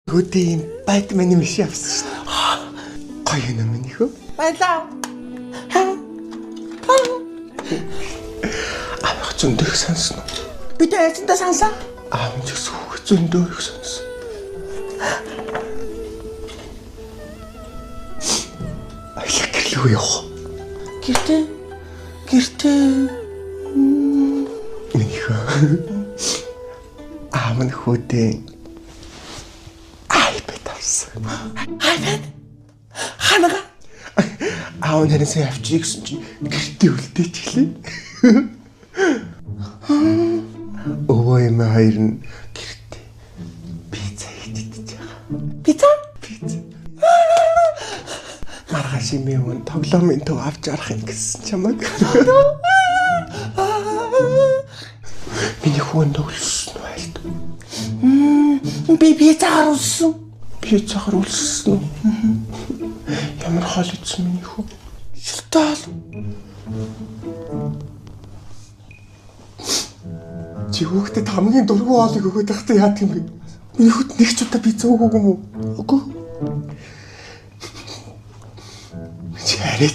Хөдөө юм Бэтмен юм шиг авсан шүү дээ. Гоё юм миний хөө. Баярлаа. Аавах зөндөө их сонсно. Бид айцтай сансаа. Аав нь ч гэсэн хүүхэд зөндөө их сонсон. Аяла гэрлүү явах. Гэртээ. Гэртээ. Миний хөө. Аав нь хүүдээ iPad авсан. iPad. Ханага. Аав нь харин сая авчиг гэсэн чинь гэртээ үлдээчихлээ. Өвөө эмээ хоёр нь гэртээ пицца хийж идэж байгаа. Пицца? Пицца. Маргааш эмээ хүн тоглоомын төв авч арах юм гэсэн чамайг. Миний хүн тоглосон уу айлт? Би пиццаар үлссэн. Пиццаар үлссэн үү? Ямар хоол идсэн миний хүү? Шилтаал. Чи хүүхдэд хамгийн дургүй хоолыг өгөөд байхдаа яадаг юм бэ? Миний хүүхд нэг ч удаа пицца өгөөгүй юм уу? Үгүй. Чи арай